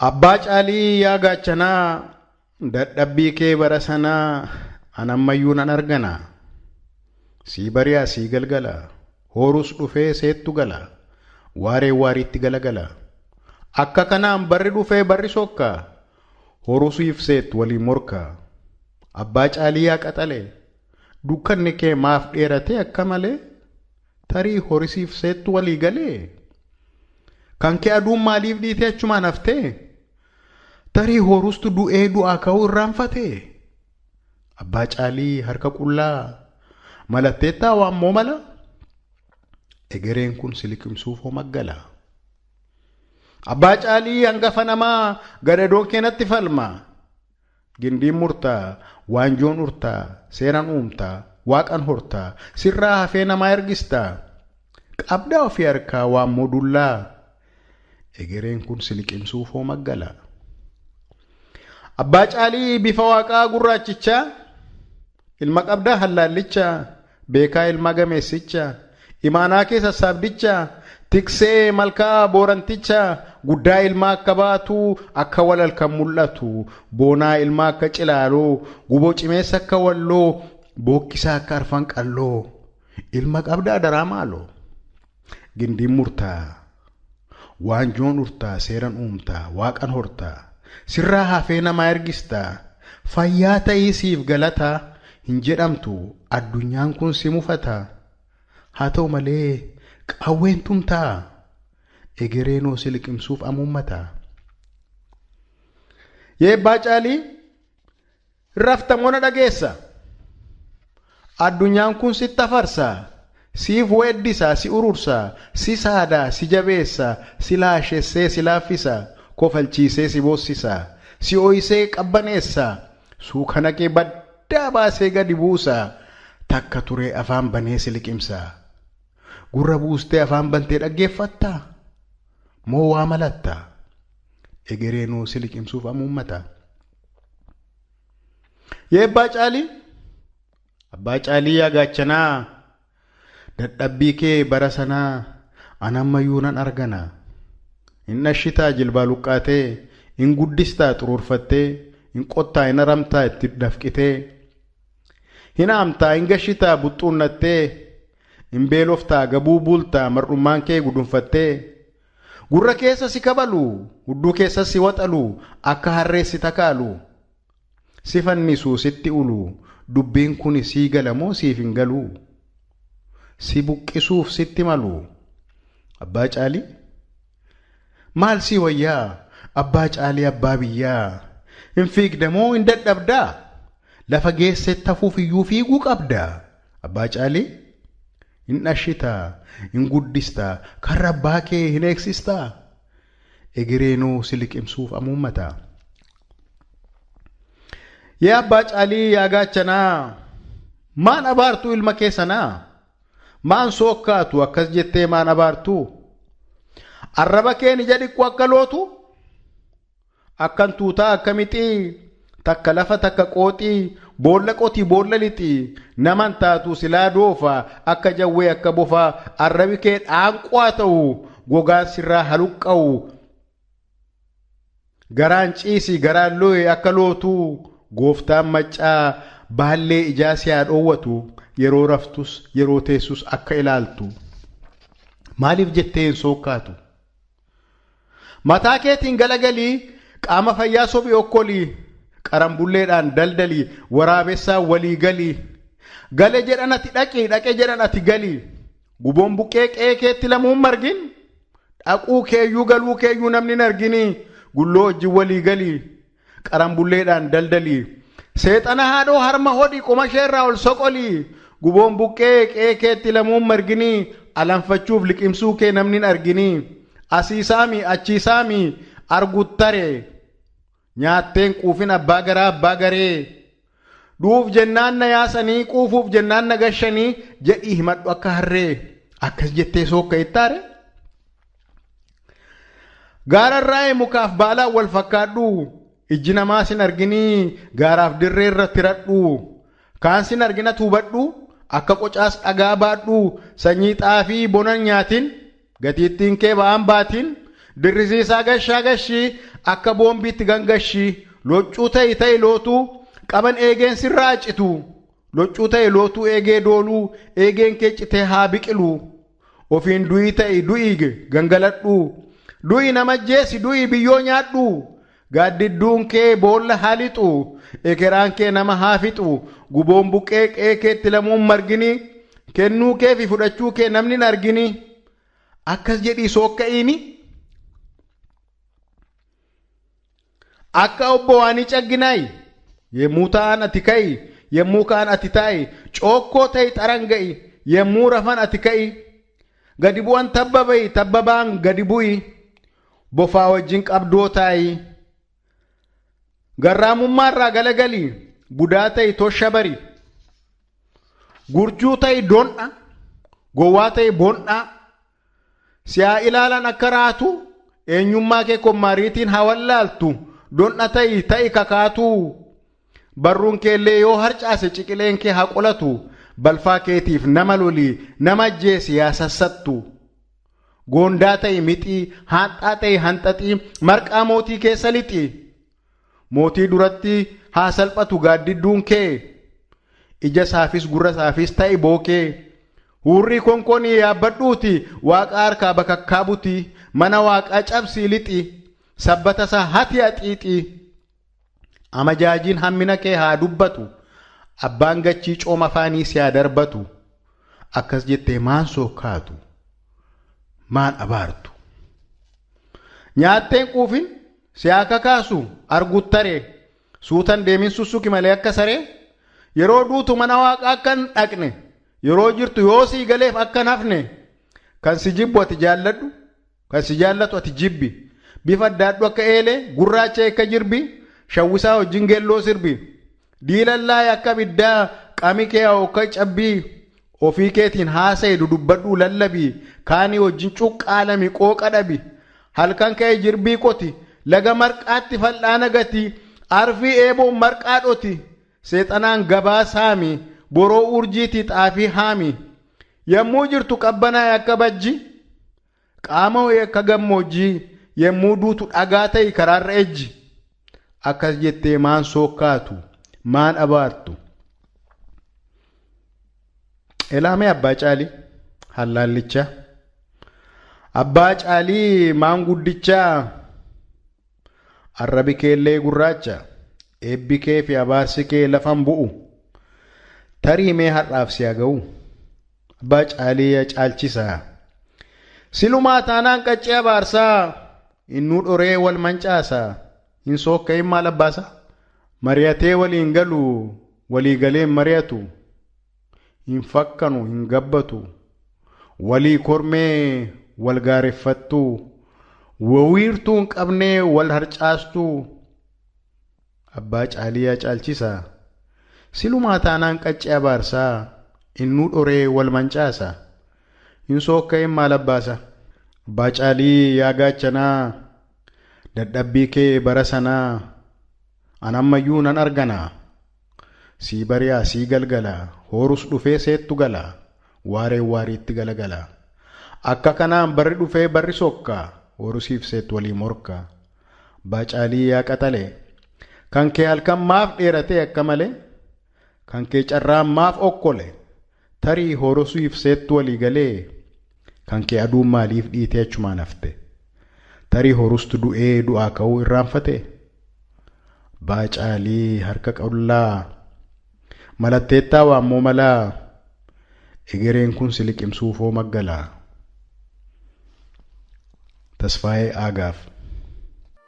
Abbaa Caalii yaa gaachanaa dadhabbii kee bara sanaa an ammayyuu nan argana. Sii bari'a sii galgala hoorus dhufee seettu gala waaree waariitti galagala. Akka kanaan barri dhufee barri sokka horusiif seettu waliin morka. Abbaa Caalii yaa qaxalee dukkanni kee maaf dheeratee akka malee tarii horisiif seettu walii galee. Kan kee aduun maaliif dhiitee achumaan haftee? Tarii horustu du'ee du'aa ka'uu irraanfatee? Abbaa Caalii harka qullaa malatteettaa waammoo mala? Egereen kun si liqimsuuf hoo maggala? Abbaa Caalii hangafa namaa gadadoon kee natti falma. Gindiin murtaa, waanjoon urtaa, seeran uumtaa, waaqan hortaa, sirraa hafee namaa ergistaa. Qabdaa ofii harkaa waammoo dullaa. Egereen kun si liqimsuuf hoo maggala? Abbaa Caalii bifa waaqaa gurraachichaa, ilma qabdaa hallaallicha, beekaa ilmaa gameessicha, imaanaa kee sassaabdicha, tiksee malkaa booranticha, guddaa ilmaa akka baatu, akka walal kan mul'atu, boonaa ilmaa akka cilaaloo, guboo cimeessa akka walloo, bookkisaa akka arfan qalloo, ilma qabdaa daraa maaloo. Gindiin murtaa, waanjoon urtaa, seeran uumtaa, waaqan hortaa, sirraa hafee namaa ergistaa, fayyaa ta'ii siif galataa hin jedhamtu addunyaan kun si mufata. Haa ta'u malee qawween tumtaa, egereenoo si liqimsuuf amuummata. Yeebbaa Caalii raftamoo na dhageessa? Addunyaan kun sitti afarsa, siif weeddisa, si urursa, si saada, si jabeessa, si laashessee, si laaffisa, kofalchiisee si boossisa, si ooyisee qabbaneessa, suukana kee baddaa baasee gadi buusa, takka turee afaan banee si liqimsa. Gurra buustee afaan bantee dhaggeeffattaa? Moo waa malatta? Egereenoo si liqimsuuf amuummata. Yeebbaa Caalii Abbaa Caalii yaa gaachanaa dadhabbii kee bara sanaa an ammayyuu nan argana. Hin dhashitaa jilbaa luqqaatee, hin guddistaa xuruurfattee, hin qottaa hin aramtaa itti dafqitee, hin haamtaa hin gashitaa buxxuunnattee, hin beeloftaa gabuu bultaa mar'ummaan kee gudunfattee, Gurra keessa si kabalu, hudduu keessa si waxalu, akka harree si takaalu, si fannisu, sitti ulu, dubbiin kuni sii gala moo siif hin galu? Si buqqisuuf sitti malu. Abbaa Caalii? Maal sii wayyaa? Abbaa Caalii abbaa biyyaa. Hin fiigda moo hin dadhabdaa? Lafa geessetti hafuuf iyyuu fiiguu qabda. Abbaa Caalii? Hin dhashita, hin guddista, karra abbaa kee hin eegsista. Egereenoo si liqimsuuf amuummata. Yaa abbaa Caalii yaa gaachanaa, maan abaartuu ilma kee sanaa? Maan sookkaatu akkas jettee maan abaartuu? Arraba keen ija dhiqqu akka lootu? Akkan tuutaa akka mixii takka lafa takka qooxii boolla qotii boolla lixii naman taatu silaa doofa akka jawwee akka bofaa arrabi kee dhaanqoo ta'u gogaan sirraa haluqqa'u garaan ciisi garaan looye akka lootuu gooftaan maccaa baallee ijaa si haa dhoowwatu yeroo raftus yeroo teessus akka ilaaltu maaliif jettee hin sookkaatu? Mataa keetiin galagalii qaama fayyaa sobi okkolii qarambulleedhaan daldalii waraabessaa walii galii gale jedhan ati dhaqi dhaqe jedhan ati galii guboon buqqee qe'ee keetti lamuun margin dhaquu keeyyuu galuu keeyyuu namni hin arginii gulloo wajjin walii galii qarambulleedhaan daldalii seexana haadhoo harma hodhi qoma ishee irraa ol soqolii guboon buqqee qe'ee keetti lamuun marginii alanfachuuf liqimsuu kee namni hin arginii asii saami achii saami arguttare nyaatteen quufin abbaa garaa abbaa garee du'uuf jennaan na yaasanii quufuuf jennaan na gashanii jedhii himadhu akka harree akkas jettee sookka ittaare. Gaararraa'ee mukaaf baalaan wal fakkaadhu ijji namaa sin arginii gaaraaf dirree irra tiradhu kaan sin argina tuubadhu akka qocaas dhagaa baadhu sanyii xaafii bonan nyaatin gatiittiin kee ba'aan baatin dirrisiisaa gashaa gashii Akka boombiitti gangashii loccuu ta'i ta'i lootuu qaban eegeen sirraa citu. Loccuu ta'i lootuu eegee dooluu eegeen kee citee haa biqilu. Ofiin du'ii ta'i du'ii gangaladhu. Du'i nama jeesi du'i biyyoo nyaadhu. Gaaddidduun kee boolla haa lixu. Ekeraan kee nama haa fixu. Guboon buqqee qe'ee keetti lamuun margini. Kennuu kee fi fudhachuu kee namni hin argini. Akkas jedhii sookka'iini. Akka obbo Waanii Cagginaayi. Yemmuu taa'an ati ka'i. Yemmuu ka'an ati taa'i. Cookkoo ta'i xaran ga'i. Yemmuu rafan ati ka'i. Gadi bu'an tabba ba'i. Tabba ba'an gadi bu'i. Bofaa wajjin qabdoo taa'i. Garraamummaa irraa galagali. Budaa ta'i tosha bari. Gurjuu ta'i don'a. Gowwaa ta'i bon'aa. Si haa ilaalan akka raatu eenyummaa kee kommaariitiin haa wallaaltu don'a ta'i ta'i kakaatu barruun kee illee yoo harcaase ciqileen kee haa qolatu balfaa keetiif nama loli nama ajjeesi yaa sassattu goondaa ta'i mixii haanxaa ta'i hanxaxii marqaa mootii keessa lixi mootii duratti haa salphatu gaaddidduun kee ija isaafis gurra isaafis ta'i bookee Huurrii konkonii yaabbadhuuti waaqa harkaa bakakkaa buti mana waaqaa cabsii lixi sabbata isaa hati haxiixi amajaajiin hammina kee haa dubbatu abbaan gachii cooma afaanii si haa darbatu akkas jettee maan sookkaatu maan abaartu nyaatteen quufin si haa kakaasu arguttaree Suutan deemin sussuki malee akka saree yeroo duutu mana waaqaa akka hin dhaqne yeroo jirtu yoo sii galeef akka hin hafne kan si jibbu ati jaalladhu kan si jaallatu ati jibbi bifa addaadhu akka eelee gurraacha akka jirbi shawwisaa wajjin geelloo sirbi diilallaa'e akka abiddaa qaami kee akka cabbii ofii keetiin haasa'e dudubbadhuu lallabi kaanii wajjin cuqqaalami qooqa dhabi halkan ka'e jirbii qoti laga marqaatti fal'aana gati arfii eeboon marqaa dhoti seexanaan gabaa saami boroo urjiitii xaafii haami yommuu jirtu qabbanaa'e akka bajji qaama ho'e akka gammoojjii yommuu duutu dhagaa ta'i karaarra ejji akkas jettee maan sookkaatu maan abaartu Elaamee Abbaa Caalii Hallaallichaa Abbaa Caalii maanguddichaa arrabi keellee gurraacha eebbi kee fi abaarsi kee lafan bu'u tarii mee har'aaf si haa ga'u Abbaa Caalii yaa caalchisaa silumaa taanaan qaccee abaarsaa innuu dhoree wal mancaasaa hin sookka'in maal abbaasaa mari'atee waliin galu walii galee hin mari'atu hin fakkanu hin gabbatu walii kormee wal gaareffattu wawiirtuu hin qabnee wal harcaastuu abbaa caalii yaa caalchisaa silumaa taanaan qaccee abaarsaa innuu dhoree wal mancaasa hin sookka'in maal abbaasa abbaa caalii yaa gaachanaa dadhabbii kee bara sanaa an ammayyuu nan arganaa sii bari'aa sii galgala hoorus dhufee seettu gala waareen waariitti galagala akka kanaan barri dhufee barri sokka hoorusiif seet walii morka abbaa caalii yaa qaxale kan kee halkan maaf dheeratee akka malee kan kee carraan maaf okkole tarii hoorusiif seettu walii galee kan kee aduun maaliif dhiitee achumaan hafte tarii horustu du'ee du'aa ka'uu irraanfate abbaa caalii harka qullaa malatteettaa waammoo malaa egereen kun si liqimsuufoo maggalaa tasfaayee aagaaf.